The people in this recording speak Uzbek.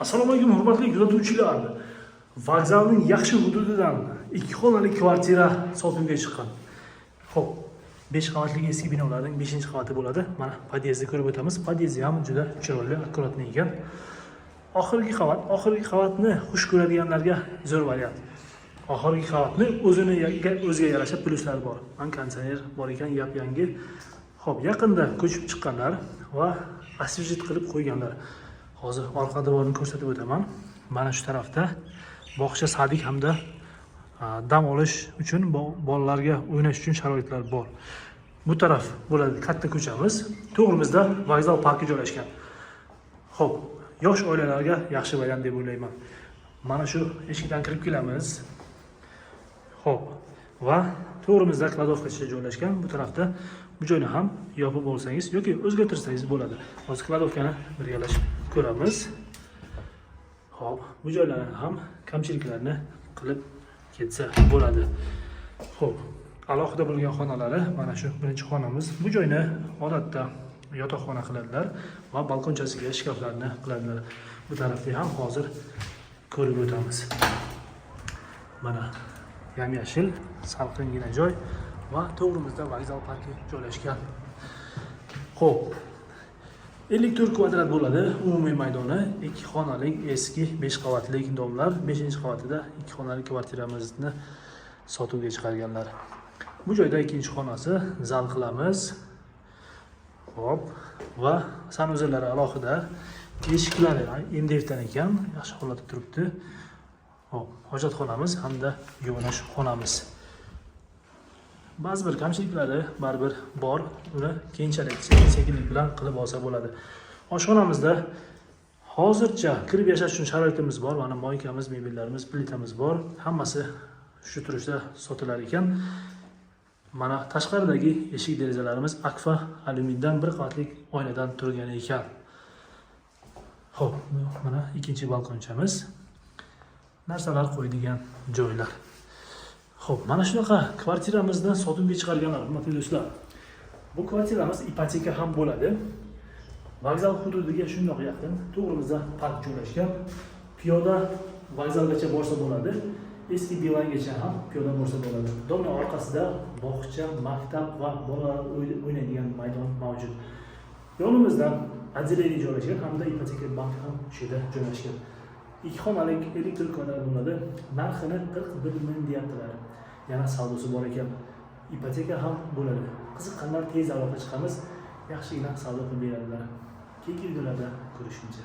Assalomu alaykum, hurmatli kuzatuvchilar. Vokzalning yaxshi hududidan ikki xonali kvartira sotuvga chiqqan. Xo'p, 5 qavatli eski binolarning 5-qavati bo'ladi. Mana, podyezdni ko'rib o'tamiz. Podyezdi ham juda chiroyli, аккуратный ekan. Oxirgi qavat, oxirgi qavatni xush ko'radiganlarga zo'r variant. Oxirgi qavatni o'zini o'ziga yarasha plyuslari bor. Mana, konditsioner bor ekan, yap-yangi. Xo'p, yaqinda ko'chib chiqqanlar va освежить qilib qo'yganlar. Hozir orqa devorni ko'rsatib o'taman. Mana shu tarafda bog'cha, садик hamda dam olish uchun, bolalarga o'ynash uchun sharoitlar bor. Bu taraf bo'ladi katta ko'chamiz. To'g'rimizda vokzal parki joylashgan. Xo'p, yosh oilalarga yaxshi variant deb o'ylayman. Mana shu eshikdan kirib kelamiz. Xo'p, va to'g'rimizda кладовка cha joylashgan. Bu tarafda bu joyni ham yopib olsangiz yoki o'zgartirsangiz bo'ladi. Hozir кладовка ni birgalashib ko'ramiz. Xo'p, bu joylarni ham kamchiliklarni qilib ketsa bo'ladi. Xo'p, alohida bo'lgan xonalari mana shu birinchi xonamiz. Bu joyni odatda yotoqxona qiladilar va balkonchasiga shkaflarni qiladilar. Bu tarafni ham hozir ko'rib o'tamiz. Mana, yam-yashil, salqingina joy va to'g'rimizda vokzal parki joylashgan. Xo'p, 54 kvadrat bo'ladi umumiy maydoni. Ikki xonalik eski 5 qavatli дом lar, 5 qavatida ikki xonali kvartiramizni sotuvga chiqarganlar. Bu joyda ikkinchi xonasi, zal qilamiz. Xo'p, va санузел lari alohida, eshiklari MDF dan ekan, yaxshi holatda turibdi. Xo'p, hojatxonamiz hamda yuvinish xonamiz. Ba'zi bir kamchiliklari baribir bor, uni keyinchalik sekin sekinlik bilan qilib olsa bo'ladi. Oshxonamizda hozircha kirib yashash uchun sharoitimiz bor. Mana, мойка miz, mebellarimiz, plitamiz bor. Hammasi shu turishda sotilar ekan. Mana, tashqaridagi eshik derazalarimiz Akfa alyumindan, bir qavatlik oynadan turgan ekan. Xo'p, mana ikkinchi balkonchamiz. Narsalar qo'yadigan joylar. Xo'p, mana shunaqa kvartiramizni sotuvga chiqarganlar, hurmatli do'stlar. Bu kvartiramiz ipoteka ham bo'ladi. Vokzal hududiga shundoq yaqin, to'g'rimizda park joylashgan. Piyoda vokzalgacha borsa bo'ladi. Eski Beelinegacha ham piyoda borsa bo'ladi. Дом ni orqasida bog'cha, maktab va bolalar o'ynaydigan maydon mavjud. Yonimizda отделение joylashgan hamda ipoteka bank ham shu yerda joylashgan. Ikki xonalik, 54 kvadrat bo'ladi. Narxini 41 ming deyaptilar. Yana savdosi bor ekan. Ipoteka ham bo'ladi. Qiziqqanlar tez aloqa chiqamiz. Yaxshigina savdo qilib beradilar. Keyingi videolarda ko'rishguncha.